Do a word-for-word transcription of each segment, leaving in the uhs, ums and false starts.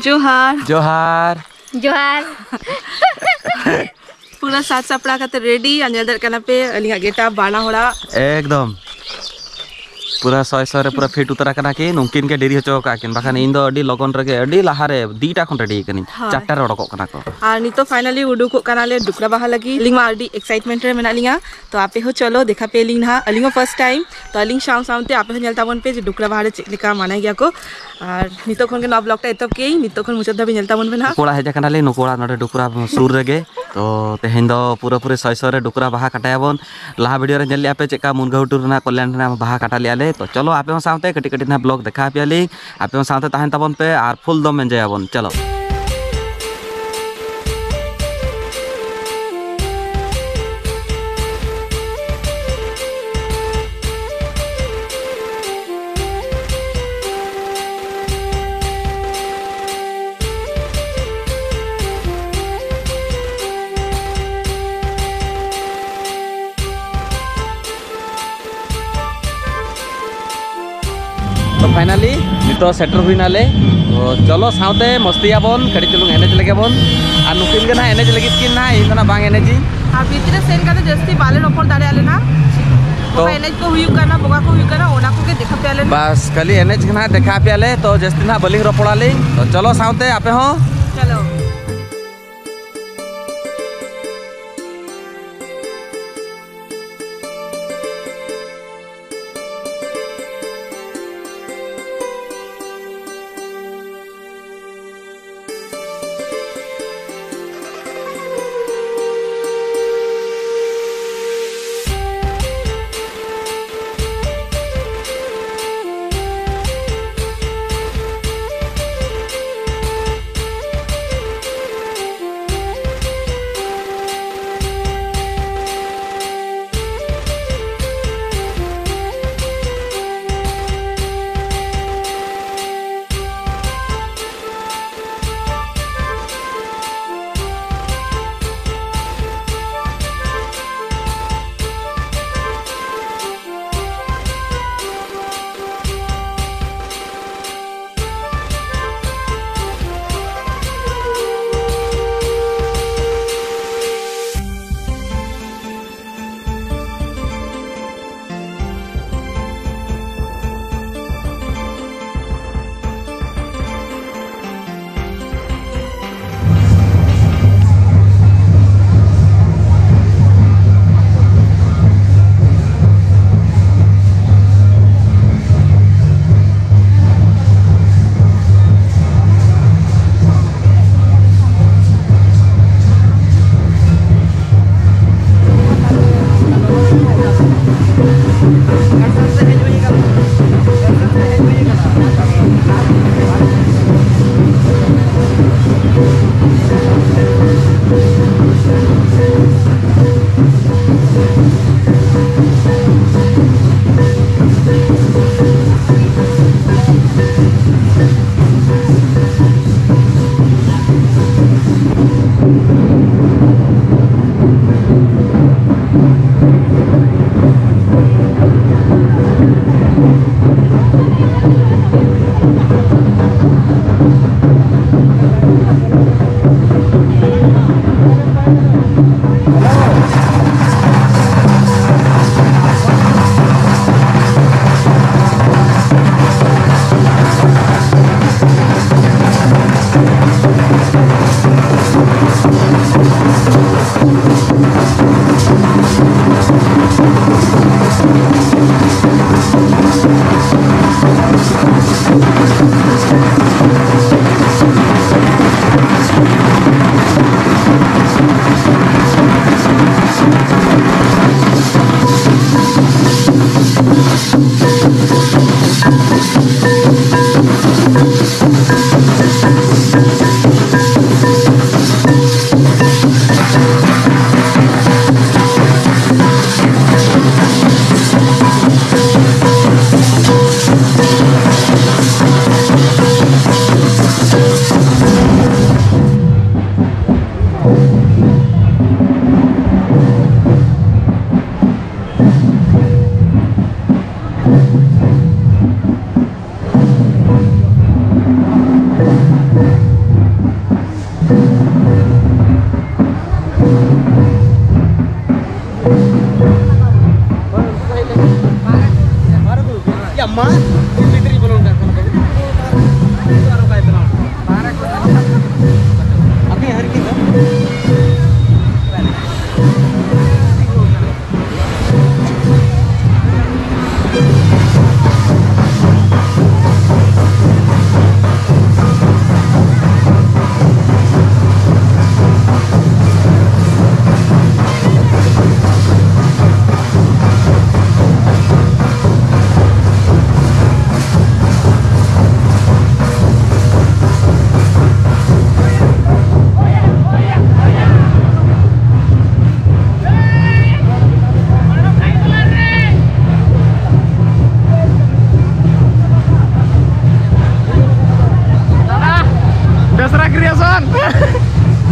ᱡᱚᱦᱟᱨ᱾ ᱡᱚᱦᱟᱨ᱾ ᱡᱚᱦᱟᱨ᱾ ᱯᱩᱨᱟᱹ ᱥᱟᱡᱽ ᱥᱟᱯᱲᱟᱣ ᱠᱟᱛᱮ ᱨᱮᱰᱤ, ᱟᱨ ᱧᱮᱞ ᱫᱟᱲᱮᱭᱟᱜ ᱠᱟᱱᱟ ᱯᱮ ᱟᱹᱞᱤᱧᱟᱜ ᱜᱮᱴᱟᱯ ᱵᱟᱱᱟ ᱦᱚᱲᱟᱜ᱾ ᱮᱠᱫᱚᱢ ᱯᱩᱨᱟᱹ ᱥᱚᱭ ᱥᱚᱭ ᱨᱮ ᱯᱩᱨᱟᱹ ᱯᱷᱤᱴ ᱩᱛᱟᱹᱨ ᱟᱠᱟᱱᱟ ᱠᱤᱱ᱾ ᱩᱱᱠᱤᱱ ᱜᱮ ᱰᱮᱨᱤ ᱦᱚᱪᱚ ᱟᱠᱟᱫ ᱠᱤᱱ, ᱵᱟᱠᱷᱟᱱ ᱤᱧ ᱫᱚ ᱟᱹᱰᱤ ᱞᱚᱜᱚᱱ ᱨᱮᱜᱮ, ᱟᱹᱰᱤ ᱞᱟᱦᱟ ᱨᱮ ᱫᱩᱭᱴᱟ ᱠᱷᱚᱱ ᱨᱮᱰᱤ ᱟᱠᱟᱱᱟᱹᱧ᱾ ᱦᱳᱭ᱾ ᱪᱟᱨᱴᱟ ᱨᱮ ᱚᱰᱚᱠᱚᱜ ᱠᱟᱱᱟ ᱠᱚ᱾ ᱟᱨ ᱱᱤᱛᱚᱜ ᱯᱷᱟᱭᱱᱟᱞᱤ ᱩᱰᱩᱠᱚᱜ ᱠᱟᱱᱟᱞᱮ ᱰᱩᱠᱨᱟ ᱵᱟᱦᱟ ᱞᱟᱹᱜᱤᱫ᱾ ᱟᱹᱞᱤᱧ ᱢᱟ ᱟᱹᱰᱤ ᱮᱠᱥᱟᱭᱤᱴᱢᱮᱱᱴ ᱨᱮ ᱢᱮᱱᱟᱜ ᱞᱤᱧᱟ, ᱛᱚ ᱟᱯᱮ ᱦᱚᱸ ᱪᱚᱞᱚ ᱫᱮᱠᱷᱟ ᱯᱮ ᱟᱹᱞᱤᱧ ᱱᱟᱦᱟᱜ᱾ ᱟᱹᱞᱤᱧ ᱦᱚᱸ ᱯᱷᱟᱨᱥᱴ ᱴᱟᱭᱤᱢ, ᱛᱚ ᱟᱹᱞᱤᱧ ᱥᱟᱶ ᱥᱟᱶᱛᱮ ᱟᱯᱮ ᱦᱚᱸ ᱧᱮᱞ ᱛᱟᱵᱚᱱ ᱯᱮ ᱡᱮ ᱰᱩᱠᱨᱟ ᱵᱟᱦᱟ ᱨᱮ ᱪᱮᱫ ᱞᱮᱠᱟ ᱢᱟᱱᱟᱭ ᱜᱮᱭᱟ ᱠᱚ᱾ ᱟᱨ ᱱᱤᱛᱚᱜ ᱠᱷᱚᱱ ᱜᱮ ᱱᱚᱣᱟ ᱵᱞᱚᱜ ᱴᱟ ᱮᱛᱚᱦᱚᱵ ᱠᱮᱜ ᱟᱹᱧ, ᱱᱤᱛᱚᱜ ᱠᱷᱚᱱ ᱢᱩᱪᱟᱹᱫ ᱫᱷᱟᱹᱵᱤᱡ ᱧᱮᱞ ᱛᱟᱵᱚᱱ ᱯᱮ ᱱᱟᱦᱟᱜ᱾ ᱱᱩᱠᱩ ᱚᱲᱟᱜ ᱦᱮᱡ ᱟᱠᱟᱱᱟᱞᱮ, ᱱᱩᱠᱩ ᱚᱲᱟᱜ ᱱᱚᱰᱮ ᱰᱩᱠᱨᱟ ᱥᱩᱨ ᱨᱮᱜᱮ᱾ ᱛᱚ ᱛᱮᱦᱮᱧ ᱫᱚ ᱯᱩᱨᱟᱹᱯᱩᱨᱤ ᱥᱚᱭ ᱥᱚᱭ ᱨᱮ ᱰᱩᱠᱨᱟ ᱵᱟᱦᱟ ᱠᱟᱴᱟᱭᱟᱵᱚᱱ᱾ ᱞᱟᱦᱟ ᱵᱷᱤᱰᱤᱭᱳ ᱨᱮ ᱧᱮᱞ ᱞᱮᱜᱼᱟ ᱯᱮ ᱪᱮᱫᱠᱟ ᱢᱩᱱᱜᱟᱹ ᱦᱩᱴᱩᱨ ᱨᱮᱱᱟᱜ ᱠᱚᱞᱭᱟᱱ ᱨᱮᱱᱟᱜ ᱵᱟᱦᱟ ᱠᱟᱴᱟ ᱞᱮᱜᱼᱟ ᱞᱮ᱾ ᱛᱚ ᱪᱚᱞᱚ ᱟᱯᱮ ᱦᱚᱸ ᱥᱟᱶᱛᱮ ᱠᱟᱹᱴᱤᱡ ᱠᱟᱹᱴᱤᱡ ᱱᱟᱦᱟᱜ ᱵᱞᱚᱜ ᱫᱮᱠᱷᱟ ᱟᱯᱮᱭᱟᱞᱤᱧ, ᱟᱯᱮ ᱦᱚᱸ ᱥᱟᱶᱛᱮ ᱛᱟᱦᱮᱱ ᱛᱟᱵᱚᱱ ᱯᱮ ᱟᱨ ᱯᱷᱩᱞ ᱫᱚᱢ ᱮᱱᱡᱚᱭ ᱟᱵᱚᱱ᱾ ᱪᱚᱞᱚ᱾ ᱛᱚ ᱯᱷᱟᱭᱱᱟᱞᱤ ᱱᱤᱛᱚᱜ ᱥᱮᱴᱮᱨ ᱦᱩᱭᱱᱟᱞᱮ᱾ ᱛᱚ ᱪᱚᱞᱚ ᱥᱟᱶᱛᱮ ᱢᱚᱥᱛᱤᱭᱟᱵᱚᱱ, ᱠᱟᱹᱴᱤᱡ ᱪᱩᱞᱩᱝ ᱮᱱᱮᱡ ᱞᱮᱜᱮ ᱵᱚᱱ᱾ ᱟᱨ ᱱᱩᱠᱤᱱ ᱜᱮ ᱱᱟᱦᱟᱜ ᱮᱱᱮᱡ ᱞᱟᱹᱜᱤᱫ ᱠᱤᱱ ᱱᱟᱦᱟᱜ, ᱤᱧ ᱫᱚ ᱱᱟᱦᱟᱜ ᱵᱟᱝ ᱮᱱᱮᱡᱤᱧ᱾ ᱟᱨ ᱵᱷᱤᱛᱨᱤ ᱨᱮ ᱥᱮᱱ ᱠᱟᱛᱮ ᱡᱟᱹᱥᱛᱤ ᱵᱟᱞᱮ ᱨᱚᱯᱚᱲ ᱫᱟᱲᱮᱭᱟᱜ ᱞᱮᱱᱟ᱾ ᱛᱚ ᱚᱠᱟ ᱮᱱᱮᱡ ᱠᱚ ᱦᱩᱭᱩᱜ ᱠᱟᱱᱟ, ᱵᱚᱸᱜᱟ ᱠᱚ ᱦᱩᱭᱩᱜ ᱠᱟᱱᱟ, ᱚᱱᱟ ᱠᱚᱜᱮ ᱫᱮᱠᱷᱟ ᱯᱮᱭᱟ ᱞᱮ᱾ ᱵᱟᱥ ᱠᱷᱟᱹᱞᱤ ᱮᱱᱮᱡ ᱜᱮ ᱱᱟᱦᱟᱜ ᱫᱮᱠᱷᱟ ᱯᱮᱭᱟ ᱞᱮ, ᱛᱚ ᱡᱟᱹᱥᱛᱤ ᱱᱟᱦᱟᱜ ᱵᱟᱹᱞᱤᱧ ᱨᱚᱯᱚᱲᱟᱞᱤᱧ᱾ ᱛᱚ ᱪᱚᱞᱚ ᱥᱟᱶᱛᱮ ᱟᱯᱮ ᱦᱚᱸ᱾ ᱪᱚᱞᱚ᱾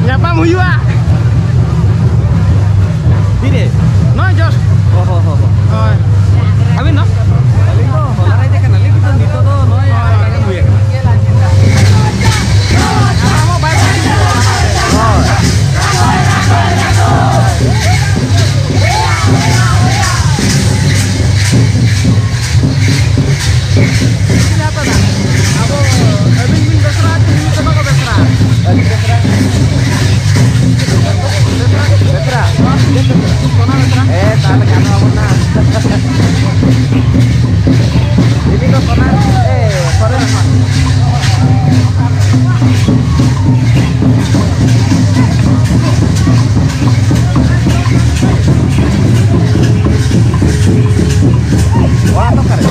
ᱧᱟᱯᱟᱢ ᱦᱩᱭᱩᱜᱼᱟ᱾ ᱛᱤᱨᱮ? ᱱᱚᱜᱼᱚᱭ just᱾ ᱚ ᱦᱚ ᱦᱚ ᱦᱚ᱾ ᱦᱳᱭ᱾ ᱟᱹᱵᱤᱱ ᱫᱚ? ᱟᱹᱞᱤᱧ ᱫᱚ ᱦᱚᱞᱟ ᱨᱮ ᱦᱮᱡ ᱟᱠᱟᱱᱟ, ᱞᱮᱠᱤᱱ ᱱᱤᱛᱚᱜ ᱫᱚ ᱱᱚᱜᱼᱚᱭ ᱟᱫᱷᱟ ᱜᱷᱚᱱᱴᱟ ᱜᱟᱱ ᱦᱩᱭ ᱟᱠᱟᱱᱟ᱾ ᱦᱳᱭ᱾ ᱪᱮᱫ ᱦᱟᱛᱟᱣᱟ? ᱟᱵᱚ ᱟᱹᱵᱤᱱ ᱵᱤᱱ ᱵᱮᱥᱨᱟ ᱥᱮ ᱱᱩᱭ ᱛᱟᱠᱚ ᱠᱚ ᱵᱮᱥᱨᱟ? ᱵᱮᱥᱨᱟ? ᱥᱚᱱᱟ ᱵᱮᱥᱨᱟ? ᱦᱮᱸ, ᱛᱟᱦᱚᱞᱮ ᱜᱟᱱᱚᱜ ᱟᱵᱚᱱ ᱱᱟᱦᱟᱜ᱾ ᱤᱫᱤ ᱠᱚ ᱥᱚᱱᱟ, ᱮ, ᱥᱚᱨᱮᱱ ᱠᱷᱚᱱ᱾ ᱚᱲᱟᱜ ᱫᱚ ᱚᱠᱟᱨᱮ?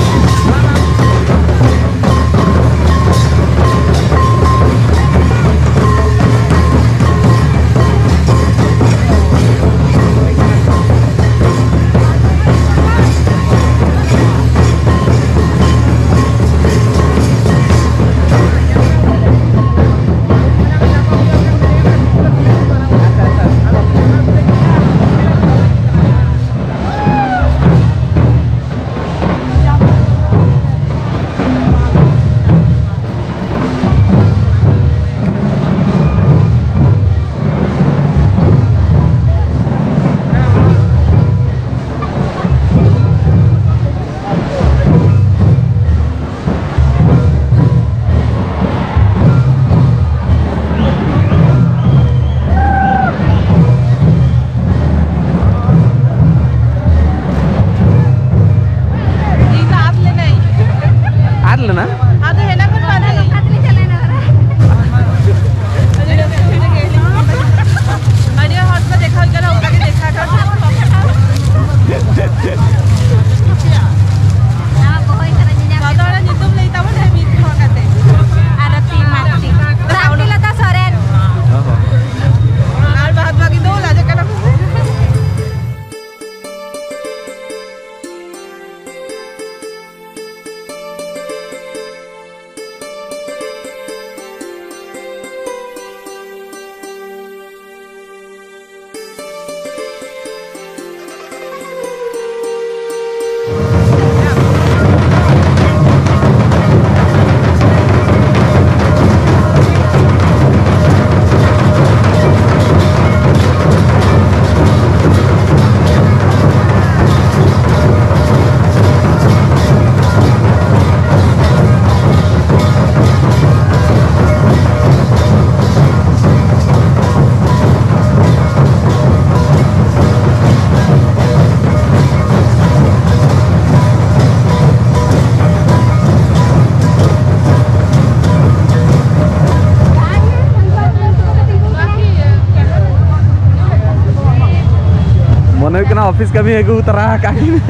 ᱦᱩᱭᱩᱜ ᱠᱟᱱᱟ, ᱚᱯᱷᱤᱥ ᱠᱟᱹᱢᱤ ᱟᱹᱜᱩ ᱛᱟᱨᱟ ᱟᱠᱟᱫ ᱠᱤᱱ᱾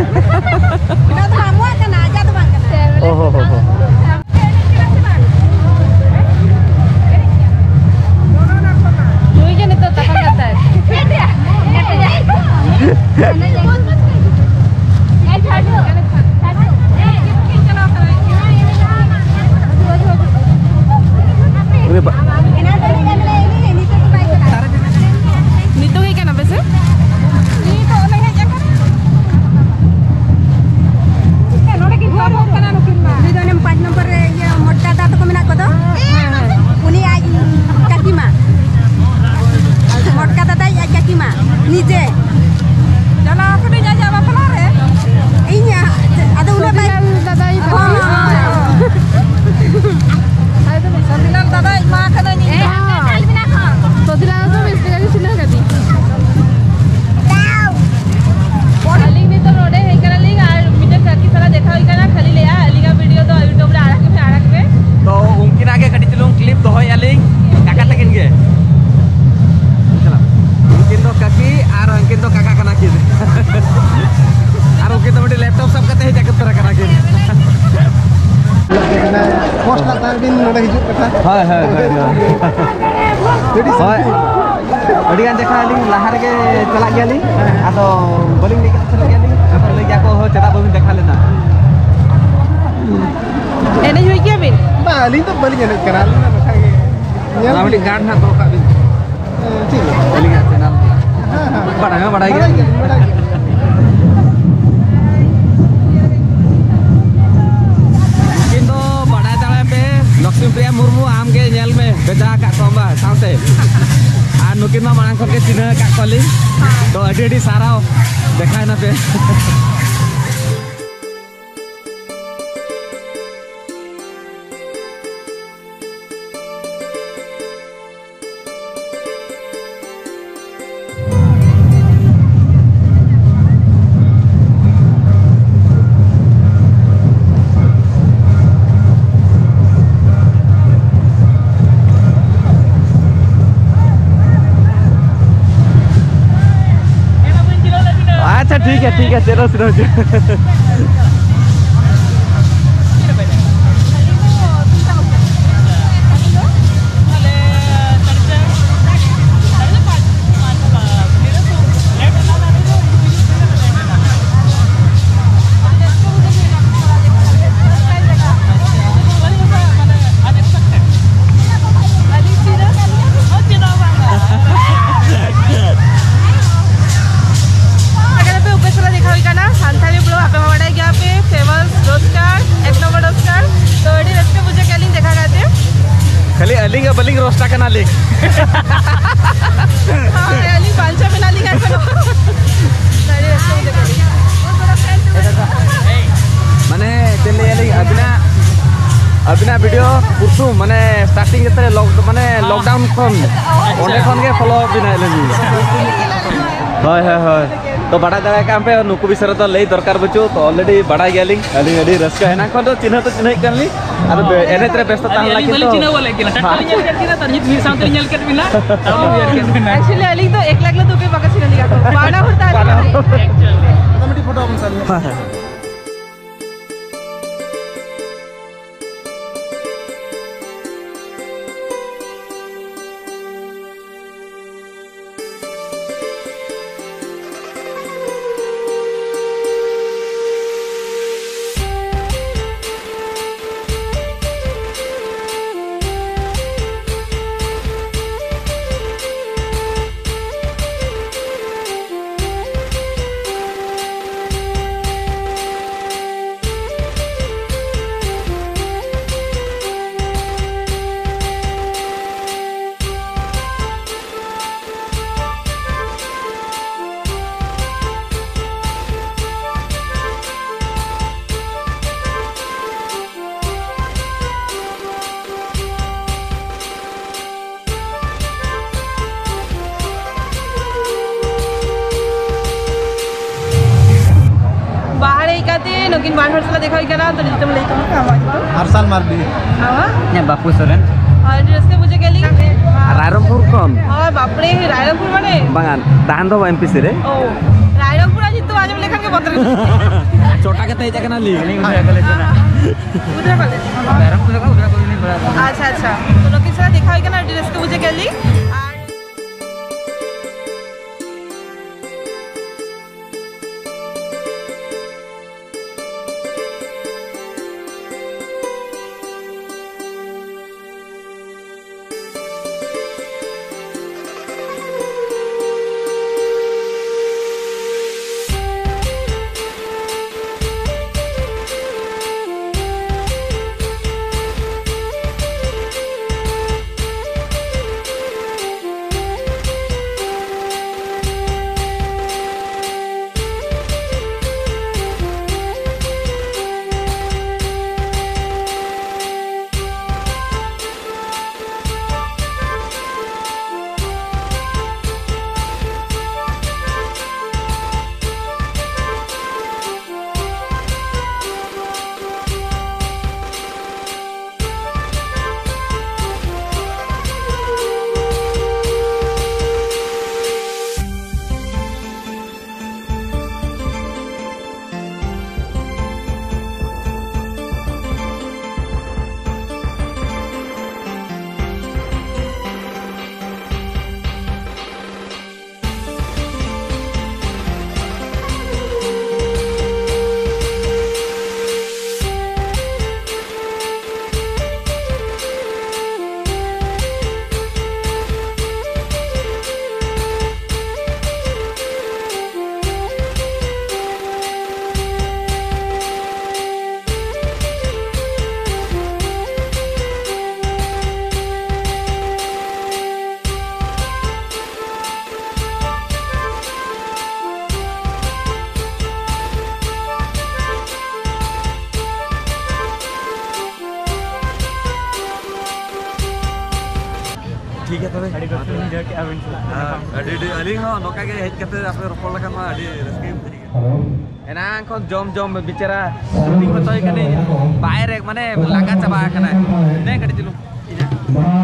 ᱚᱱᱟ ᱫᱚ ᱟᱢᱟᱜ ᱠᱟᱱᱟ, ᱟᱡᱟᱜ ᱫᱚ ᱵᱟᱝ ᱠᱟᱱᱟ᱾ ᱚ ᱦᱚ ᱦᱚ ᱦᱚ᱾ ᱱᱩᱭ ᱜᱮ ᱱᱤᱛᱚᱜ ᱛᱟᱯᱟᱢ ᱠᱟᱛᱷᱟ᱾ ᱩᱱᱤ ᱵᱟ- ᱱᱤᱛᱚᱜ ᱜᱮ ᱠᱟᱱᱟ ᱯᱮ ᱥᱮ? ᱱᱤᱛᱚᱜ ᱞᱮ ᱦᱮᱡ ᱟᱠᱟᱱᱟ᱾ ᱱᱚᱰᱮ ᱠᱤᱱ ᱛᱟᱵᱚᱜ ᱠᱟᱱᱟ ᱱᱩᱠᱤᱱ ᱢᱟ᱾ ᱱᱩᱭ ᱫᱚ ᱚᱱᱮ ᱯᱟᱸᱪ ᱱᱚᱢᱵᱚᱨ ᱨᱮ ᱤᱭᱟᱹ ᱢᱚᱴᱠᱟ ᱫᱟ ᱛᱟᱠᱚ ᱢᱮᱱᱟᱜ ᱠᱚᱫᱚ᱾ ᱦᱮᱸ, ᱦᱮᱸ᱾ ᱩᱱᱤ ᱟᱡ ᱠᱟᱹᱠᱤ ᱢᱟ᱾ ᱢᱚᱴᱠᱟ ᱫᱟᱫᱟ ᱟᱡ ᱠᱟᱹᱠᱤ ᱢᱟ᱾ ᱱᱤᱡᱮ᱾ ᱪᱟᱞᱟᱣ ᱠᱟᱹᱱᱟᱹᱧ ᱟᱡᱟᱜ ᱵᱟᱯᱞᱟ ᱨᱮ᱾ ᱤᱧ ᱟᱫᱚ ᱩᱱᱟᱹᱜ ᱵᱟᱭ ᱥᱚᱛᱤᱞᱟᱞ ᱫᱟᱫᱟ ᱟᱭᱳ ᱦᱳᱭ, ᱛᱟᱠᱚ᱾ ᱦᱳᱭ, ᱦᱳᱭ᱾ ᱥᱚᱛᱤᱞᱟᱞ ᱫᱟᱫᱟ ᱤᱧ ᱢᱟ ᱠᱟᱹᱱᱟᱹᱧ ᱤᱧ ᱫᱚ᱾ ᱥᱚᱛᱤᱞᱟᱞ ᱫᱚ ᱵᱮᱥ ᱞᱮᱠᱟ ᱜᱮ ᱪᱤᱱᱦᱟᱹ ᱠᱟᱫᱮᱭᱟ᱾ ᱟᱹᱞᱤᱧ ᱱᱤᱛᱚᱜ ᱱᱚᱰᱮ ᱦᱮᱡ ᱠᱟᱱᱟᱞᱤᱧ ᱟᱨ ᱢᱤᱫᱴᱮᱱ ᱠᱟᱹᱠᱤ ᱥᱟᱞᱟᱜ ᱫᱮᱠᱷᱟ ᱦᱩᱭ ᱠᱟᱱᱟ, ᱠᱷᱟᱹᱞᱤ ᱞᱟᱹᱭᱟ ᱟᱹᱞᱤᱧᱟᱜ ᱵᱷᱤᱰᱤᱭᱳ ᱫᱚ YouTube ᱨᱮ ᱟᱲᱟᱜ ᱯᱮ, ᱟᱲᱟᱜ ᱯᱮ᱾ ᱛᱚ ᱩᱱᱠᱤᱱᱟᱜ ᱜᱮ ᱠᱟᱹᱴᱤᱡ ᱪᱩᱞᱩᱝ ᱠᱞᱤᱯ ᱫᱚᱦᱚᱭᱮᱫᱼᱟ ᱞᱤᱧ, ᱠᱟᱠᱟ ᱛᱟᱹᱠᱤᱱ ᱜᱮ᱾ ᱩᱱᱠᱤᱱ ᱫᱚ ᱠᱟᱹᱠᱤ ᱟᱨ ᱩᱱᱠᱤᱱ ᱫᱚ ᱠᱟᱠᱟ ᱠᱟᱱᱟ ᱠᱤᱱ᱾ ᱟᱨ ᱩᱱᱠᱤᱱ ᱫᱚ ᱢᱤᱫᱴᱤᱡ ᱞᱮᱯᱴᱚᱯ ᱥᱟᱵ ᱠᱟᱛᱮ ᱦᱮᱡ ᱟᱠᱟᱱ ᱛᱟᱨᱟ ᱠᱟᱱᱟ ᱠᱤᱱ᱾ ᱯᱳᱥᱴ ᱞᱟᱜ ᱛᱟᱦᱮᱸ ᱵᱤᱱ ᱱᱚᱰᱮ ᱦᱤᱡᱩᱜ ᱠᱟᱛᱷᱟ᱾ ᱦᱳᱭ, ᱦᱳᱭ, ᱦᱳᱭ, ᱦᱳᱭ᱾ ᱟᱹᱰᱤ ᱦᱳᱭ᱾ ᱥᱟᱹᱨᱤ᱾ ᱟᱹᱰᱤ ᱜᱟᱱ ᱡᱚᱠᱷᱟ ᱟᱹᱞᱤᱧ ᱞᱟᱦᱟ ᱨᱮᱜᱮ ᱪᱟᱞᱟᱜ ᱜᱮᱭᱟᱞᱤᱧ, ᱟᱫᱚ ᱵᱟᱹᱞᱤᱧ ᱞᱟᱹᱭ ᱠᱟᱜ ᱛᱟᱦᱮᱱ ᱜᱮᱭᱟᱞᱤᱧ, ᱟᱫᱚ ᱞᱟᱹᱭ ᱜᱮᱭᱟ ᱠᱚ, "ᱦᱳᱭ, ᱪᱮᱫᱟᱜ ᱵᱟᱹᱵᱤᱱ ᱫᱮᱠᱷᱟ ᱞᱮᱱᱟ?" ᱮᱱᱮᱡ ᱦᱩᱭ ᱜᱮᱭᱟ ᱵᱤᱱ? ᱵᱟᱝ, ᱟᱹᱞᱤᱧ ᱫᱚ ᱵᱟᱹᱞᱤᱧ ᱮᱱᱮᱡ ᱠᱟᱱᱟ, ᱟᱹᱞᱤᱧ ᱫᱚ ᱱᱚᱝᱠᱟ ᱜᱮ ᱧᱮᱞ ᱚᱱᱟ ᱢᱤᱫᱴᱤᱡ ᱜᱮ᱾ ᱜᱟᱨᱰ ᱱᱟᱦᱟᱜ ᱫᱚᱦᱚ ᱠᱟᱜ ᱵᱤᱱ᱾ ᱦᱮᱸ, ᱴᱷᱤᱠ ᱜᱮᱭᱟ᱾ ᱟᱹᱞᱤᱧᱟᱜ ᱪᱮᱱᱮᱞ᱾ ᱦᱮᱸ, ᱦᱮᱸ᱾ ᱵᱟᱲᱟᱭ ᱦᱚᱸ ᱵᱟᱲᱟᱭ ᱵᱟᱲᱟᱭ ᱜᱮᱭᱟ᱾ ᱜᱮᱭᱟ, ᱵᱟᱲᱟᱭ ᱜᱮᱭᱟ᱾ ᱩᱱᱠᱤᱱ ᱫᱚ ᱵᱟᱰᱟᱭ ᱫᱟᱲᱮᱭᱟᱜ ᱯᱮ, ᱞᱚᱠᱥᱢᱤ ᱯᱨᱤᱭᱟ ᱢᱩᱨᱢᱩ, ᱟᱢ ᱜᱮ ᱧᱮᱞ ᱢᱮ, ᱵᱷᱮᱡᱟ ᱟᱠᱟᱫ ᱠᱚᱣᱟᱢ ᱵᱟ ᱥᱟᱶᱛᱮ᱾ ᱟᱨ ᱱᱩᱠᱤᱱ ᱢᱟ ᱢᱟᱲᱟᱝ ᱠᱷᱚᱱ ᱜᱮ ᱪᱤᱱᱦᱟᱹ ᱟᱠᱟᱫ ᱠᱚᱣᱟᱞᱤᱧ᱾ ᱛᱚ ᱟᱹᱰᱤ ᱟᱹᱰᱤ ᱥᱟᱨᱦᱟᱣ, ᱫᱮᱠᱷᱟᱭ ᱱᱟᱯᱮ᱾ ठीक है, ठीक है, चलो, चलो, चलो। ᱟᱯᱮ ᱯᱮ ᱩᱯᱟᱹᱥ ᱞᱮ ᱫᱮᱠᱷᱟᱣ ᱦᱩᱭ ᱠᱟᱱᱟ, ᱥᱟᱱᱛᱟᱲᱤ ᱵᱞᱚᱜ ᱟᱯᱮ ᱢᱟ ᱵᱟᱲᱟᱭ ᱜᱮᱭᱟ ᱯᱮ, famous roaster, ᱮᱠ ᱱᱚᱢᱵᱚᱨ roaster᱾ ᱛᱚ ᱟᱹᱰᱤ ᱨᱟᱹᱥᱠᱟᱹ ᱵᱩᱡᱷᱟᱹᱜ ᱠᱟᱱᱟ ᱞᱤᱧ ᱫᱮᱠᱷᱟ ᱠᱟᱛᱮ᱾ ᱠᱷᱟᱹᱞᱤ ᱟᱹᱞᱤᱧ ᱜᱮ ᱵᱟᱹᱞᱤᱧ ᱨᱳᱥᱴ ᱟᱠᱟᱱᱟ ᱞᱤᱧ᱾ ᱦᱳᱭ, ᱟᱹᱞᱤᱧ ᱵᱟᱧᱪᱟᱣ ᱢᱮᱱᱟᱜ ᱞᱤᱧᱟ ᱮᱠᱷᱚᱱᱳ᱾ ᱟᱹᱰᱤ ᱨᱟᱹᱥᱠᱟᱹ ᱵᱩᱡᱷᱟᱹᱜ ᱠᱟᱱᱟ᱾ ᱢᱟᱱᱮ ᱪᱮᱫ ᱞᱟᱹᱭᱟ ᱞᱤᱧ, ᱟᱹᱵᱤᱱᱟᱜ, ᱟᱹᱵᱤᱱᱟᱜ ᱵᱷᱤᱰᱤᱭᱳ ᱯᱨᱚᱛᱷᱚᱢ ᱢᱟᱱᱮ starting ᱡᱟᱛᱮ ᱞᱚᱠ-, ᱢᱟᱱᱮ lockdown ᱠᱷᱚᱱ, ᱚᱸᱰᱮ ᱠᱷᱚᱱ ᱜᱮ ᱯᱷᱚᱞᱳ ᱟᱹᱵᱤᱱᱟ ᱞᱤᱧ᱾ ᱦᱳᱭ, ᱦᱳᱭ, ᱦᱳᱭ᱾ ᱛᱚ ᱵᱟᱲᱟᱭ ᱫᱟᱲᱮ ᱠᱟᱜ ᱯᱮ, ᱱᱩᱠᱩ ᱵᱤᱥᱚᱭ ᱨᱮᱫᱚ ᱞᱟᱹᱭ ᱫᱚᱨᱠᱟᱨ ᱵᱟᱹᱪᱩᱜ, ᱛᱚ already ᱵᱟᱲᱟᱭ ᱜᱮᱭᱟᱞᱤᱧ᱾ ᱟᱹᱞᱤᱧ ᱟᱹᱰᱤ ᱨᱟᱹᱥᱠᱟᱹ, ᱮᱱᱟᱝ ᱠᱷᱚᱱ ᱫᱚ ᱪᱤᱱᱦᱟᱹ ᱛᱚ ᱪᱤᱱᱦᱟᱹᱭᱮᱫ ᱠᱟᱱ ᱞᱤᱧ, ᱟᱫᱚ ᱵᱮ-, ᱮᱱᱮᱡ ᱨᱮ ᱵᱮᱥᱛᱚ ᱛᱟᱦᱮᱱ ᱟᱹᱞᱤᱧ ᱞᱟᱹᱜᱤᱫ ᱵᱟᱹᱞᱤᱧ ᱛᱚ᱾ ᱪᱤᱱᱦᱟᱹᱣ ᱞᱮᱫ ᱠᱤᱱᱟ, ᱴᱟᱴᱠᱟ ᱦᱮᱸ᱾ ᱞᱤᱧ ᱧᱮᱞ ᱠᱮᱫ ᱠᱤᱱᱟ, ᱛᱟᱨ ᱢᱤᱫ ᱥᱟᱶᱛᱮ ᱞᱤᱧ ᱧᱮᱞ ᱠᱮᱫ ᱵᱤᱱᱟ, ᱛᱟᱨ ᱢᱤᱫ ᱧᱮᱞ ᱠᱮᱫ ᱵᱤᱱᱟ᱾ Actually, ᱟᱹᱞᱤᱧ ᱫᱚ ᱮᱠᱞᱟ ᱮᱠᱞᱟ ᱫᱚ ᱵᱟᱠᱚ ᱪᱤᱱᱦᱟᱹ ᱞᱮᱫᱟ ᱠᱚ, ᱵᱟᱱᱟ ᱦᱚᱲ ᱛᱟᱦᱮᱸ ᱞᱮᱱᱟ᱾ ᱟᱫᱚ ᱢᱤᱫᱴᱤᱡ ᱯᱷᱳᱴᱳ ᱵᱚᱱ ᱥᱟᱵ ᱞᱮᱜᱮ᱾ ᱵᱟᱦᱟ ᱨᱮ ᱦᱮᱡ ᱠᱟᱛᱮ ᱱᱩᱠᱤᱱ ᱵᱟᱨ ᱦᱚᱲ ᱥᱟᱞᱟᱜ ᱫᱮᱠᱷᱟ ᱦᱩᱭ ᱠᱟᱱᱟ, ᱛᱚ ᱧᱩᱛᱩᱢ ᱞᱟᱹᱭ ᱛᱟᱵᱚᱱ ᱯᱮ, ᱟᱢᱟᱜ ᱧᱩᱛᱩᱢ? ᱟᱨᱥᱟᱞ ᱢᱟᱨᱰᱤ᱾ ᱟᱢᱟᱜ? ᱤᱧᱟᱹᱜ ᱵᱟᱯᱩ ᱥᱚᱨᱮᱱ᱾ ᱟᱨ ᱨᱟᱹᱥᱠᱟᱹ ᱵᱩᱡᱷᱟᱹᱣ ᱠᱮᱫ ᱞᱤᱧ᱾ ᱨᱟᱭᱨᱚᱝᱯᱩᱨ ᱠᱷᱚᱱ᱾ ᱦᱳᱭ, ᱵᱟᱯᱨᱮ, ᱨᱟᱭᱨᱚᱝᱯᱩᱨ ᱢᱟᱱᱮ? ᱵᱟᱝᱟ, ᱛᱟᱦᱮᱱ ᱫᱚ ᱮᱢ ᱯᱤ ᱥᱤ ᱨᱮ᱾ ᱳ, ᱨᱟᱭᱨᱚᱝᱯᱩᱨ ᱟᱜ ᱧᱩᱛᱩᱢ ᱟᱸᱡᱚᱢ ᱞᱮᱠᱷᱟᱱ ᱜᱮ ᱵᱚᱛᱚᱨ ᱦᱤᱡᱩᱜ᱾ ᱪᱚᱴᱟ ᱠᱟᱛᱮ ᱦᱮᱡ ᱟᱠᱟᱱᱟ ᱞᱤᱧ᱾ ᱩᱫᱽᱨᱟ ᱠᱚᱞᱮᱡᱽ᱾ ᱟᱪᱪᱷᱟ, ᱟᱪᱪᱷᱟ᱾ ᱛᱚ ᱞᱚᱠᱤ ᱥᱟᱞᱟᱜ ᱫᱮᱠᱷᱟ ᱦᱩᱭ ᱠᱟᱱᱟ, ᱟᱹᱰᱤ ᱨᱟᱹᱥᱠᱟᱹ ᱵᱩᱡᱷᱟᱹᱣ ᱠᱮᱫ ᱞᱤᱧ᱾ ᱟᱨ ᱴᱷᱤᱠ ᱜᱮᱭᱟ ᱛᱚᱵᱮ᱾ ᱟᱹᱰᱤ ᱨᱟᱹᱥᱠᱟᱹ ᱵᱩᱡᱷᱟᱹᱣ ᱠᱮᱫᱼᱟ ᱟᱹᱵᱤᱱ ᱥᱟᱞᱟᱜ᱾ ᱦᱮᱸ, ᱟᱹᱰᱤ, ᱟᱹᱰᱤ, ᱟᱹᱞᱤᱧ ᱦᱚᱸ ᱱᱚᱝᱠᱟ ᱜᱮ ᱦᱮᱡ ᱠᱟᱛᱮ ᱟᱯᱮ ᱨᱚᱯᱚᱲ ᱞᱮᱠᱷᱟᱱ ᱢᱟ ᱟᱹᱰᱤ ᱨᱟᱹᱥᱠᱟᱹ ᱜᱮ ᱵᱩᱡᱷᱟᱹᱜ ᱜᱮᱭᱟ᱾ ᱮᱱᱟᱝ ᱠᱷᱚᱱ ᱡᱚᱢ ᱡᱚᱢ ᱵᱮᱪᱟᱨᱟ ᱥᱩᱱᱤ ᱠᱚ ᱛᱚᱭ ᱠᱟᱹᱱᱟᱹᱧ, ᱵᱟᱭ ᱨᱮ ᱢᱟᱱᱮ ᱞᱟᱸᱜᱟ ᱪᱟᱵᱟ ᱟᱠᱟᱱᱟᱭ᱾ ᱫᱮ ᱠᱟᱹᱴᱤᱡ ᱪᱩᱞᱩᱝ᱾ ᱵᱟᱦᱟ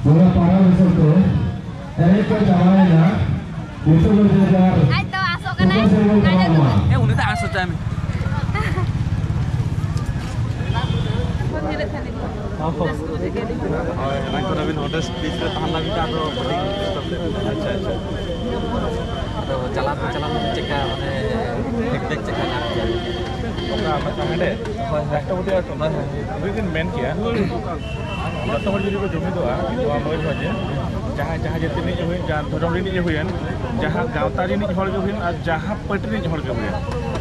ᱵᱚᱸᱜᱟ ᱯᱟᱨᱚᱢ ᱦᱤᱥᱟᱹᱵ ᱛᱮ ᱮᱱᱮᱡ ᱠᱚ ᱪᱟᱵᱟᱭᱮᱱᱟ᱾ ᱱᱤᱛᱚᱜ ᱫᱚ ᱡᱮ ᱡᱟᱨ ᱟᱡ ᱫᱚ ᱟᱥᱚᱞ ᱠᱟᱱᱟᱭ, ᱟᱡ ᱟᱹᱜᱩ ᱠᱟᱱᱟᱭ᱾ ᱦᱮᱸ, ᱩᱱᱤ ᱫᱚ ᱟᱸᱥ ᱦᱚᱪᱚᱭ ᱢᱮ᱾ ᱯᱷᱳᱱ ᱧᱮᱞᱮᱫ ᱛᱟᱦᱮᱱᱟᱹᱧ᱾ ᱦᱳᱭ, ᱚᱱᱟ ᱠᱚᱨᱮ ᱟᱹᱵᱤᱱ ᱚᱸᱰᱮ ᱥᱴᱮᱡ ᱨᱮ ᱛᱟᱦᱮᱱ ᱞᱟᱹᱜᱤᱫ ᱟᱫᱚ ᱠᱟᱹᱴᱤᱡ ᱰᱤᱥᱴᱟᱵ ᱠᱮᱫ ᱵᱤᱱᱟ᱾ ᱟᱪᱪᱷᱟ, ᱟᱪᱪᱷᱟ᱾ ᱟᱫᱚ ᱪᱟᱞᱟᱣ ᱫᱚ ᱪᱟᱞᱟᱣ ᱞᱮᱱᱟ, ᱪᱮᱫᱠᱟ ᱢᱟᱱᱮ ᱯᱷᱤᱰᱵᱮᱠ ᱪᱮᱫᱠᱟ ᱧᱟᱢ ᱠᱮᱫᱟ? ᱚᱠᱟ ᱢᱤᱫᱴᱟᱝ ᱦᱟᱸᱰᱮ? ᱦᱳᱭ, ᱦᱳᱭ᱾ ᱨᱟᱥᱴᱨᱚᱯᱚᱛᱤ ᱟᱨ ᱦᱳᱭ, ᱦᱳᱭ᱾ ᱡᱩᱫᱤ ᱵᱤᱱ ᱢᱮᱱ ᱠᱮᱭᱟ, ᱡᱚᱛᱚ ᱦᱚᱲ ᱡᱩᱫᱤ ᱠᱚ ᱡᱩᱢᱤᱫᱚᱜᱼᱟ ᱱᱚᱣᱟ ᱢᱚᱭᱩᱨᱵᱷᱚᱸᱡᱽ ᱨᱮ, ᱡᱟᱦᱟᱸ, ᱡᱟᱦᱟᱸ ᱡᱟᱹᱛᱤ ᱨᱤᱱᱤᱡ ᱦᱩᱭᱮᱱ, ᱡᱟᱦᱟᱸ ᱫᱷᱚᱨᱚᱢ ᱨᱤᱱᱤᱡ ᱦᱩᱭᱮᱱ, ᱡᱟᱦᱟᱸ ᱜᱟᱶᱛᱟ ᱨᱤᱱᱤᱡ ᱦᱚᱲ ᱜᱮ ᱦᱩᱭᱮᱱ ᱟᱨ ᱡᱟᱦᱟᱸ ᱯᱟᱹᱴᱤ ᱨᱤᱱᱤᱡ ᱦᱚᱲ ᱜᱮ ᱦᱩᱭᱮᱱ,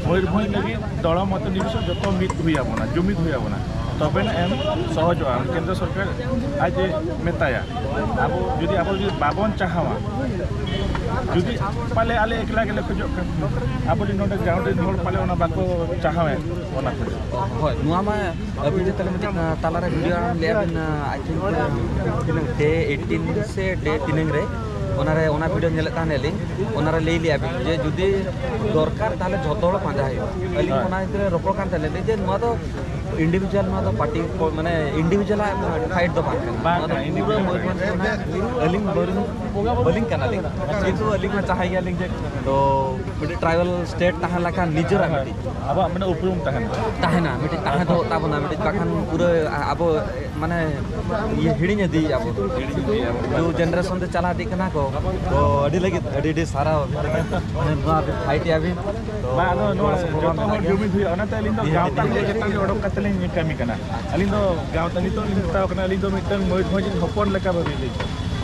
ᱢᱚᱭᱩᱨᱵᱷᱚᱸᱡᱽ ᱞᱟᱹᱜᱤᱫ ᱫᱚᱞᱚ ᱢᱚᱛᱚ ᱱᱤᱨᱵᱤᱥᱮᱥ ᱡᱚᱛᱚ ᱢᱤᱫ ᱦᱩᱭ ᱟᱵᱚᱱᱟ, ᱡᱩᱢᱤᱫ ᱦᱩᱭ ᱟᱵᱚᱱᱟ, ᱛᱚᱵᱮᱱᱟ ᱮᱢ ᱥᱚᱦᱚᱡᱚᱜᱼᱟ᱾ ᱠᱮᱱᱫᱨᱚ ᱥᱚᱨᱠᱟᱨ ᱟᱡ ᱮ ᱢᱮᱛᱟᱭᱟ, ᱟᱵᱚ ᱡᱩᱫᱤ, ᱟᱵᱚ ᱡᱩᱫᱤ ᱵᱟᱵᱚᱱ ᱪᱟᱦᱟᱣᱟ, ᱡᱩᱫᱤ ᱯᱟᱞᱮ ᱟᱞᱮ ᱮᱠᱞᱟ ᱜᱮᱞᱮ ᱠᱷᱚᱡᱚᱜ ᱠᱟᱱ, ᱟᱵᱚ ᱨᱮᱱ ᱱᱚᱰᱮ ᱜᱟᱶ ᱨᱮᱱ ᱦᱚᱲ ᱯᱟᱞᱮ ᱚᱱᱟ ᱵᱟᱠᱚ ᱪᱟᱦᱟᱣᱮᱫ, ᱚᱱᱟ ᱠᱚ᱾ ᱦᱳᱭ, ᱱᱚᱣᱟ ᱢᱟ ᱟᱹᱵᱤᱱ ᱡᱮ ᱛᱟᱦᱞᱮ ᱢᱤᱫᱴᱤᱡ, ᱟᱸ, ᱛᱟᱞᱟᱨᱮ ᱵᱷᱤᱰᱤᱭᱳ ᱟᱲᱟᱝ ᱞᱮᱜᱼᱟ ᱵᱤᱱ, ᱟᱸ, I think, ᱟᱸ, ᱛᱤᱱᱟᱹᱝ, ᱰᱮ ᱮᱭᱤᱴᱤᱱ ᱥᱮ ᱰᱮ ᱛᱤᱱᱟᱹᱝ ᱨᱮ, ᱚᱱᱟᱨᱮ, ᱚᱱᱟ ᱵᱷᱤᱰᱤᱭᱳ ᱧᱮᱞᱮᱫ ᱛᱟᱦᱮᱱᱟᱞᱤᱧ, ᱚᱱᱟᱨᱮ ᱞᱟᱹᱭ ᱞᱮᱜᱼᱟ ᱵᱤᱱ ᱡᱮ ᱡᱩᱫᱤ ᱫᱚᱨᱠᱟᱨ, ᱛᱟᱦᱞᱮ ᱡᱷᱚᱛᱚ ᱦᱚᱲ ᱯᱟᱸᱡᱟ ᱦᱩᱭᱩᱜᱼᱟ᱾ ᱟᱹᱞᱤᱧ ᱦᱳᱭ᱾ ᱚᱱᱟ ᱵᱷᱤᱛᱨᱤ ᱨᱮ ᱨᱚᱯᱚᱲ ᱠᱟᱱ ᱛᱟᱦᱮᱸ ᱞᱤᱧ ᱡᱮ ᱱᱚᱣᱟ ᱫᱚ ᱤᱱᱰᱤᱵᱷᱤᱡᱩᱣᱟᱞ, ᱱᱚᱣᱟ ᱫᱚ ᱯᱟᱨᱴᱤ ᱠᱚ, ᱢᱟᱱᱮ, ᱤᱱᱰᱤᱵᱷᱤᱡᱩᱣᱟᱞᱟᱜ ᱯᱷᱟᱭᱤᱴ ᱫᱚ ᱵᱟᱝ ᱠᱟᱱᱟ᱾ ᱵᱟᱝ ᱱᱚᱣᱟ ᱫᱚ ᱠᱟᱱᱟ, ᱯᱩᱨᱟᱹ ᱤᱱᱰᱤᱵᱷᱤᱡᱩᱣᱟᱞ ᱢᱚᱭᱩᱨᱵᱷᱚᱸᱡᱽ ᱨᱮᱱᱟᱜ ᱟᱹᱞᱤᱧ ᱵᱟᱹᱞᱤᱧ, ᱵᱟᱹᱞᱤᱧ ᱠᱟᱱᱟᱞᱤᱧ, ᱠᱤᱱᱛᱩ ᱟᱹᱞᱤᱧ ᱢᱟ ᱪᱟᱦᱟᱸᱭ ᱜᱮᱭᱟᱞᱤᱧ ᱡᱮ ᱛᱚ ᱢᱤᱫᱴᱤᱡ ᱴᱨᱟᱭᱵᱟᱞ ᱥᱴᱮᱴ ᱛᱟᱦᱮᱸ ᱞᱮᱠᱷᱟᱱ ᱱᱤᱡᱮᱨᱟᱜ ᱢᱤᱫᱴᱤᱡ ᱟᱵᱚᱣᱟᱜ ᱢᱤᱫᱴᱮᱱ ᱩᱯᱨᱩᱢ ᱛᱟᱦᱮᱱᱟ᱾ ᱛᱟᱦᱮᱱᱟ, ᱢᱤᱫᱴᱤᱡ ᱛᱟᱦᱮᱸ ᱫᱚ ᱛᱟᱵᱚᱱᱟ, ᱢᱤᱫᱴᱤᱡ ᱵᱟᱠᱷᱟᱱ ᱯᱩᱨᱟᱹ ᱟᱵᱚ, ᱢᱟᱱᱮ, ᱤᱭᱟᱹ ᱦᱤᱲᱤᱧ ᱤᱫᱤᱭᱮᱫᱼᱟ ᱵᱚᱱ᱾ ᱦᱤᱲᱤᱧ ᱤᱫᱤᱭᱮᱫᱼᱟ ᱵᱚᱱ᱾ ᱡᱩ ᱡᱮᱱᱟᱨᱮᱥᱚᱱ ᱛᱮ ᱪᱟᱞᱟᱣ ᱤᱫᱤᱜ ᱠᱟᱱᱟ ᱠᱚ, ᱛᱚ ᱟᱹᱰᱤ ᱞᱟᱹᱜᱤᱫ ᱟᱹᱰᱤ ᱟᱹᱰᱤ ᱥᱟᱨᱦᱟᱣ, ᱢᱟᱱᱮ, ᱱᱚᱣᱟ ᱯᱷᱟᱭᱤᱴ ᱮᱫᱼᱟ ᱵᱤᱱ᱾ ᱛᱚ ᱵᱟᱝ, ᱟᱫᱚ ᱱᱚᱣᱟ ᱜᱚᱲᱚ ᱥᱚᱯᱚᱦᱚᱫ ᱡᱚᱛᱚ ᱦᱚᱲ ᱢᱮᱱᱟᱜ ᱜᱮᱭᱟ᱾ ᱡᱩᱢᱤᱫ ᱦᱩᱭᱩᱜᱼᱟ, ᱚᱱᱟᱛᱮ ᱟᱹᱞᱤᱧ ᱫᱚ ᱫᱷᱤᱨᱮ ᱜᱟᱶᱛᱟ ᱫᱷᱤᱨᱮ ᱨᱮᱭᱟᱜ ᱪᱮᱛᱟᱱ ᱨᱮ ᱚᱰᱚᱠ ᱠᱟᱛᱮ ᱞᱤᱧ ᱠᱟᱹᱢᱤ ᱠᱟᱱᱟ᱾ ᱟᱹᱞᱤᱧ ᱫᱚ ᱜᱟᱶᱛᱟ ᱱᱤᱛᱚᱜ ᱞᱤᱧ ᱢᱮᱛᱟᱣ ᱠᱟᱱᱟ, ᱟᱹᱞᱤᱧ ᱫᱚ ᱢᱤᱫᱴᱟᱝ ᱢᱚᱭᱩᱨᱵᱷᱚᱸᱡᱽ ᱨᱤᱱ ᱦᱚᱯᱚᱱ ᱞᱮᱠᱟ ᱵᱷᱟᱹᱵᱤ ᱞᱤᱧ,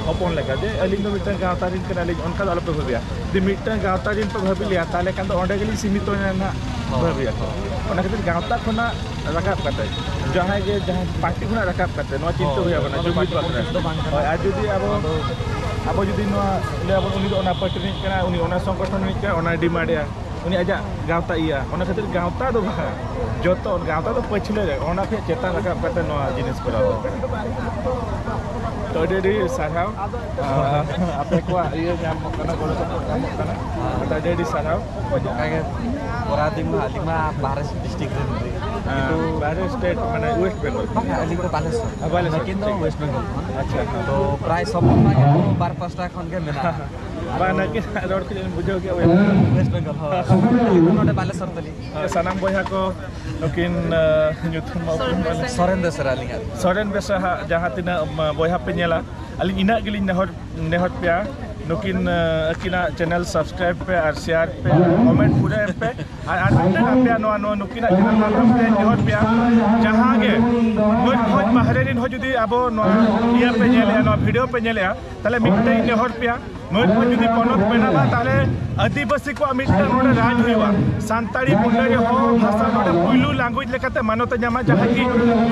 ᱦᱚᱯᱚᱱ ᱞᱮᱠᱟ, ᱡᱮ ᱟᱹᱞᱤᱧ ᱫᱚ ᱢᱤᱫᱴᱟᱝ ᱜᱟᱶᱛᱟ ᱨᱤᱱ ᱠᱟᱱᱟᱞᱤᱧ, ᱚᱱᱠᱟ ᱫᱚ ᱟᱞᱚᱯᱮ ᱵᱷᱟᱹᱵᱤᱭᱟ᱾ ᱡᱩᱫᱤ ᱢᱤᱫᱴᱟᱝ ᱜᱟᱶᱛᱟ ᱨᱤᱱ ᱯᱮ ᱵᱷᱟᱹᱵᱤ ᱞᱮᱭᱟ, ᱛᱟᱦᱚᱞᱮ ᱠᱷᱟᱱ ᱫᱚ ᱚᱸᱰᱮ ᱜᱮᱞᱤᱧ ᱥᱤᱢᱤᱛᱚᱭᱮᱱᱟ ᱱᱟᱦᱟᱜ ᱦᱳᱭ᱾ ᱵᱷᱟᱹᱵᱤᱭᱟᱠᱚ᱾ ᱚᱱᱟ ᱠᱷᱟᱹᱛᱤᱨ ᱜᱟᱶᱛᱟ ᱠᱷᱚᱱᱟᱜ ᱨᱟᱠᱟᱵ ᱠᱟᱛᱮ, ᱡᱟᱦᱟᱸᱭ ᱜᱮ ᱡᱟᱦᱟᱸ ᱯᱟᱨᱴᱤ ᱠᱷᱚᱱᱟᱜ ᱨᱟᱠᱟᱵ ᱠᱟᱛᱮ ᱱᱚᱣᱟ ᱪᱤᱱᱛᱟᱹ ᱦᱳᱭ, ᱦᱩᱭ ᱟᱵᱚᱱᱟ, ᱱᱚᱣᱟ ᱫᱚ ᱡᱩᱢᱤᱫ ᱯᱟᱨᱴᱤ ᱵᱟᱠᱷᱨᱟ᱾ ᱯᱚᱞᱤᱴᱤᱠᱥ ᱫᱚ ᱵᱟᱝ ᱠᱟᱱᱟ᱾ ᱦᱳᱭ, ᱟᱨ ᱡᱩᱫᱤ ᱟᱵᱚ, ᱟᱫᱚ ᱟᱵᱚ ᱡᱩᱫᱤ ᱱᱚᱣᱟ ᱞᱟᱹᱭ ᱟᱵᱚᱱ, ᱩᱱᱤ ᱫᱚ ᱚᱱᱟ ᱯᱟᱨᱴᱤ ᱨᱤᱱᱤᱡ ᱠᱟᱱᱟᱭ, ᱩᱱᱤ ᱚᱱᱟ ᱥᱚᱝᱜᱚᱴᱷᱚᱱ ᱨᱤᱱᱤᱡ ᱠᱟᱱᱟᱭ, ᱚᱱᱟᱭ ᱰᱤᱢᱟᱱᱰᱮᱜᱼᱟ, ᱩᱱᱤ ᱟᱡᱟᱜ ᱜᱟᱶᱛᱟ ᱤᱭᱟᱹ, ᱚᱱᱟ ᱠᱷᱟᱹᱛᱤᱨ ᱜᱟᱶᱛᱟ ᱫᱚ ᱵᱟᱝ, ᱡᱚᱛᱚ ᱜᱟᱶᱛᱟ ᱫᱚ ᱯᱟᱹᱪᱷᱞᱟᱹ ᱨᱮ, ᱚᱱᱟ ᱠᱷᱚᱱ ᱪᱮᱛᱟᱱ ᱨᱟᱠᱟᱵ ᱠᱟᱛᱮ ᱱᱚᱣᱟ ᱡᱤᱱᱤᱥ ᱠᱚᱨᱟᱣ ᱫᱚᱨᱠᱟᱨ᱾ ᱛᱚ ᱟᱹᱰᱤ ᱟᱹᱰᱤ ᱥᱟᱨᱦᱟᱣ᱾ ᱟᱯᱮ ᱠᱚᱣᱟᱜ ᱤᱭᱟᱹ ᱧᱟᱢᱚᱜ ᱠᱟᱱᱟ, ᱜᱚᱲᱚ ᱥᱚᱯᱚᱦᱚᱫ ᱧᱟᱢᱚᱜ ᱠᱟᱱᱟ, ᱚᱱᱟᱛᱮ ᱟᱹᱰᱤ ᱟᱹᱰᱤ ᱥᱟᱨᱦᱟᱣ᱾ ᱱᱚᱝᱠᱟ ᱜᱮ ᱠᱚᱨᱟᱣ ᱫᱤᱱ ᱢᱟ, ᱟᱹᱞᱤᱧ ᱢᱟ ᱵᱟᱦᱨᱮ ᱰᱤᱥᱴᱨᱤᱠᱴ ᱨᱮᱱ ᱜᱮ᱾ ᱦᱮᱸ, ᱠᱤᱱᱛᱩ ᱵᱟᱦᱨᱮ ᱥᱴᱮᱴ, ᱢᱟᱱᱮ ᱳᱭᱮᱥᱴ ᱵᱮᱝᱜᱚᱞ᱾ ᱵᱟᱝ, ᱟᱹᱞᱤᱧ ᱫᱚ ᱵᱟᱞᱮᱥᱚᱨ᱾ ᱦᱮᱸ, ᱵᱟᱞᱮᱥᱚᱨ, ᱱᱩᱠᱤᱱ ᱫᱚ ᱴᱷᱤᱠ᱾ ᱳᱭᱮᱥᱴ ᱵᱮᱝᱜᱚᱞ ᱠᱷᱚᱱ᱾ ᱟᱪᱪᱷᱟ᱾ ᱛᱚ ᱯᱨᱟᱭ ᱥᱚᱵ ᱦᱚᱲ ᱢᱟ ᱜᱮ ᱵᱟᱨ ᱯᱟᱥᱴᱟ ᱠᱷᱚᱱ ᱜᱮ ᱢᱮᱱᱟᱜᱼᱟ᱾ ᱵᱟᱝ, ᱱᱟᱹᱠᱤᱱᱟᱜ ᱨᱚᱲ ᱠᱚ ᱵᱩᱡᱷᱟᱹᱣ ᱠᱮᱫ ᱵᱚᱭᱦᱟ᱾ ᱳᱭᱮᱥᱴ ᱵᱮᱝᱜᱚᱞ, ᱦᱳᱭ᱾ ᱱᱚᱰᱮ ᱵᱟᱞᱮᱥᱚᱨ ᱛᱟᱹᱞᱤᱧ᱾ ᱥᱟᱱᱟᱢ ᱵᱚᱭᱦᱟ ᱠᱚ, ᱱᱩᱠᱤᱱ, ᱟᱸ, ᱧᱩᱛᱩᱢ ᱢᱟ ᱥᱚᱨᱮᱱ ᱵᱮᱥᱨᱟ᱾ ᱥᱚᱨᱮᱱ ᱵᱮᱥᱨᱟ ᱟᱹᱞᱤᱧᱟᱜ᱾ ᱥᱚᱨᱮᱱ ᱵᱮᱥᱨᱟ ᱦᱟᱸᱜ ᱡᱟᱦᱟᱸ ᱛᱤᱱᱟᱹᱜ, ᱟᱸ, ᱵᱚᱭᱦᱟ ᱯᱮ ᱧᱮᱞᱟ, ᱟᱹᱞᱤᱧ ᱤᱱᱟᱹᱜ ᱜᱮᱞᱤᱧ ᱱᱮᱦᱚᱨ, ᱱᱮᱦᱚᱨ ᱯᱮᱭᱟ, ᱱᱩᱠᱤᱱ, ᱟᱸ, ᱟᱹᱠᱤᱱᱟᱜ ᱪᱮᱱᱮᱞ ᱥᱟᱵᱥᱠᱨᱟᱭᱤᱵ ᱯᱮ ᱟᱨ ᱥᱮᱭᱟᱨ ᱯᱮ, ᱠᱚᱢᱮᱱᱴ ᱯᱩᱨᱟᱹ ᱮᱢ ᱯᱮ᱾ ᱟᱨ, ᱟᱨ ᱢᱤᱫᱴᱟᱝ ᱟᱯᱮᱭᱟᱜ ᱱᱚᱣᱟ, ᱱᱚᱣᱟ ᱱᱩᱠᱤᱱᱟᱜ ᱪᱮᱱᱮᱞ ᱢᱟᱫᱽᱫᱷᱚᱢ ᱛᱮ ᱱᱮᱦᱚᱨ ᱯᱮᱭᱟ, ᱡᱟᱦᱟᱸ ᱜᱮ ᱢᱚᱭᱩᱨᱵᱷᱚᱸᱡᱽ ᱵᱟᱦᱨᱮ ᱨᱮᱱ ᱦᱚᱸ ᱡᱩᱫᱤ ᱟᱵᱚ ᱱᱚᱣᱟ ᱤᱭᱟᱹ ᱯᱮ ᱧᱮᱞᱮᱜᱼᱟ, ᱱᱚᱣᱟ ᱵᱷᱤᱰᱤᱭᱳ ᱯᱮ ᱧᱮᱞᱮᱜᱼᱟ, ᱛᱟᱦᱞᱮ ᱢᱤᱫᱴᱟᱝ ᱱᱮᱦᱚᱨ ᱯᱮᱭᱟ, ᱢᱚᱭᱩᱨᱵᱷᱚᱸᱡᱽ ᱡᱩᱫᱤ ᱯᱚᱱᱚᱛ ᱵᱮᱱᱟᱜᱼᱟ, ᱛᱟᱦᱞᱮ ᱟᱹᱫᱤᱵᱟᱹᱥᱤ ᱠᱚᱣᱟᱜ ᱢᱤᱫᱴᱟᱝ ᱱᱚᱰᱮ ᱨᱟᱡᱽ ᱦᱩᱭᱩᱜᱼᱟ᱾ ᱥᱟᱱᱛᱟᱲᱤ, ᱢᱩᱱᱰᱟᱹᱨᱤ, ᱦᱚ ᱵᱷᱟᱥᱟ ᱱᱚᱰᱮ ᱯᱩᱭᱞᱩ ᱞᱟᱝᱜᱩᱭᱮᱡᱽ ᱞᱮᱠᱟᱛᱮ ᱢᱟᱱᱚᱛ ᱮ ᱧᱟᱢᱟ, ᱡᱟᱦᱟᱸ ᱠᱤ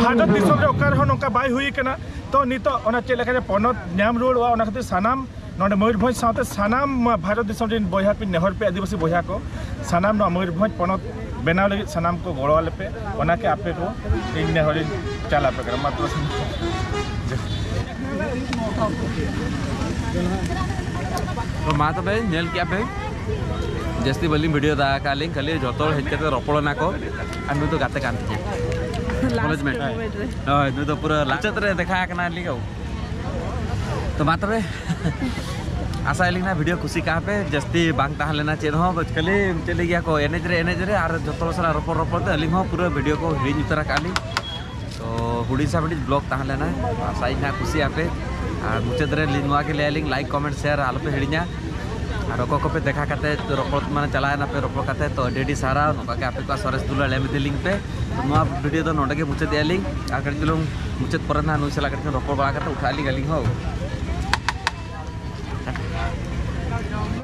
ᱵᱷᱟᱨᱚᱛ ᱫᱤᱥᱚᱢ ᱨᱮ ᱚᱠᱟ ᱨᱮᱦᱚᱸ ᱱᱚᱝᱠᱟ ᱵᱟᱭ ᱦᱩᱭ ᱠᱟᱱᱟ᱾ ᱛᱚ ᱱᱤᱛᱚᱜ ᱚᱱᱟ ᱪᱮᱫ ᱞᱮᱠᱟ ᱨᱮ ᱯᱚᱱᱚᱛ ᱧᱟᱢ ᱨᱩᱣᱟᱹᱲᱚᱜᱼᱟ, ᱚᱱᱟ ᱠᱷᱟᱹᱛᱤᱨ ᱥᱟᱱᱟᱢ ᱱᱚᱰᱮ ᱢᱚᱭᱩᱨᱵᱷᱚᱸᱡᱽ ᱥᱟᱶᱛᱮ ᱥᱟᱱᱟᱢ ᱵᱷᱟᱨᱚᱛ ᱫᱤᱥᱚᱢ ᱨᱮᱱ ᱵᱚᱭᱦᱟ ᱠᱚᱧ ᱱᱮᱦᱚᱨ ᱯᱮ, ᱟᱹᱫᱤᱵᱟᱹᱥᱤ ᱵᱚᱭᱦᱟ ᱠᱚ, ᱥᱟᱱᱟᱢ ᱱᱚᱣᱟ ᱢᱚᱭᱩᱨᱵᱷᱚᱸᱡᱽ ᱯᱚᱱᱚᱛ ᱵᱮᱱᱟᱣ ᱞᱟᱹᱜᱤᱫ ᱥᱟᱱᱟᱢ ᱠᱚ ᱜᱚᱲᱚ ᱟᱞᱮ ᱯᱮ, ᱚᱱᱟ ᱜᱮ ᱟᱯᱮ ᱠᱚ ᱤᱧ ᱱᱮᱦᱚᱨᱤᱧ ᱪᱟᱞ ᱟᱯᱮ ᱠᱟᱱᱟ᱾ ᱢᱟ ᱛᱚᱵᱮ᱾ ᱛᱚ ᱢᱟ ᱛᱚᱵᱮ ᱧᱮᱞ ᱠᱮᱜᱼᱟ ᱯᱮ, ᱡᱟᱹᱥᱛᱤ ᱵᱟᱹᱞᱤᱧ ᱵᱷᱤᱰᱤᱭᱳ ᱫᱟ ᱠᱟᱜ ᱞᱤᱧ, ᱠᱷᱟᱹᱞᱤ ᱡᱚᱛᱚ ᱦᱚᱲ ᱦᱮᱡ ᱠᱟᱛᱮ ᱨᱚᱯᱚᱲ ᱮᱱᱟ ᱠᱚ, ᱟᱨ ᱱᱩᱭ ᱫᱚ ᱜᱟᱛᱮ ᱠᱟᱱ ᱛᱤᱧᱟ᱾ Last college mate. ᱢᱩᱢᱮᱱᱴ ᱨᱮ᱾ ᱦᱳᱭ, ᱱᱩᱭ ᱫᱚ ᱯᱩᱨᱟᱹ ᱞᱟᱥᱴ ᱨᱮ ᱫᱮᱠᱷᱟ ᱟᱠᱟᱱᱟ ᱞᱤᱧ᱾ ᱛᱚ ᱢᱟ ᱛᱚᱵᱮ, ᱟᱥᱟᱭᱟᱞᱤᱧ ᱱᱟ ᱵᱷᱤᱰᱤᱭᱳ ᱠᱩᱥᱤ ᱠᱟᱜᱼᱟ ᱯᱮ, ᱡᱟᱹᱥᱛᱤ ᱵᱟᱝ ᱛᱟᱦᱮᱸ ᱞᱮᱱᱟ ᱪᱮᱫ ᱦᱚᱸ, ᱵᱟᱥ ᱠᱷᱟᱹᱞᱤ ᱪᱮᱫ ᱞᱟᱹᱭ ᱜᱮᱭᱟ ᱠᱚ, ᱮᱱᱮᱡ ᱨᱮ, ᱮᱱᱮᱡ ᱨᱮ, ᱟᱨ ᱡᱚᱛᱚ ᱦᱚᱲ ᱥᱟᱞᱟᱜ ᱨᱚᱯᱚᱲ ᱨᱚᱯᱚᱲ ᱛᱮ ᱟᱹᱞᱤᱧ ᱦᱚᱸ ᱯᱩᱨᱟᱹ ᱵᱷᱤᱰᱤᱭᱳ ᱠᱚ ᱦᱤᱲᱤᱧ ᱩᱛᱟᱹᱨ ᱟᱠᱟᱫ ᱞᱤᱧ᱾ ᱛᱚ ᱦᱩᱰᱤᱧ ᱥᱟ ᱦᱩᱰᱤᱧ ᱵᱞᱚᱜ ᱛᱟᱦᱮᱸ ᱞᱮᱱᱟ, ᱟᱥᱟᱭᱟᱹᱧ ᱱᱟ ᱠᱩᱥᱤᱭᱟᱜᱼᱟ ᱯᱮ᱾ ᱟᱨ ᱢᱩᱪᱟᱹᱫ ᱨᱮ ᱞᱤᱧ ᱱᱚᱣᱟ ᱜᱮ ᱞᱟᱹᱭᱟᱞᱤᱧ, ᱞᱟᱭᱤᱠ, ᱠᱚᱢᱮᱱᱴ, ᱥᱮᱭᱟᱨ ᱟᱞᱚ ᱯᱮ ᱦᱤᱲᱤᱧᱟ᱾ ᱟᱨ ᱚᱠᱚᱭ ᱠᱚᱯᱮ ᱫᱮᱠᱷᱟ ᱠᱟᱛᱮ ᱨᱚᱯᱚᱲ, ᱢᱟᱱᱮ ᱪᱟᱞᱟᱣ ᱮᱱᱟ ᱯᱮ ᱨᱚᱯᱚᱲ ᱠᱟᱛᱮ, ᱛᱚ ᱟᱹᱰᱤ ᱟᱹᱰᱤ ᱥᱟᱨᱦᱟᱣ, ᱱᱚᱝᱠᱟ ᱜᱮ ᱟᱯᱮ ᱠᱚᱣᱟᱜ ᱥᱚᱨᱮᱥ ᱫᱩᱞᱟᱹᱲ ᱮᱢ ᱤᱫᱤ ᱞᱤᱧ ᱯᱮ᱾ ᱛᱚ ᱱᱚᱣᱟ ᱵᱷᱤᱰᱤᱭᱳ ᱫᱚ ᱱᱚᱰᱮ ᱜᱮ ᱢᱩᱪᱟᱹᱫ ᱮᱜᱼᱟ ᱞᱤᱧ, ᱟᱨ ᱠᱟᱹᱴᱤᱡ ᱪᱩᱞᱩᱝ ᱢᱩᱪᱟᱹᱫ ᱯᱚᱨᱮ ᱱᱟᱦᱟᱜ ᱱᱩᱭ ᱥᱟᱞᱟᱜ ᱠᱟᱹᱴᱤᱡ ᱪᱩᱞᱩᱝ ᱨᱚᱯᱚᱲ ᱵᱟᱲᱟ ᱠᱟᱛᱮ ᱩᱴᱷᱟᱹᱜ ᱟᱹᱞᱤᱧ ᱟᱹᱞᱤᱧ ᱦᱚᱸ᱾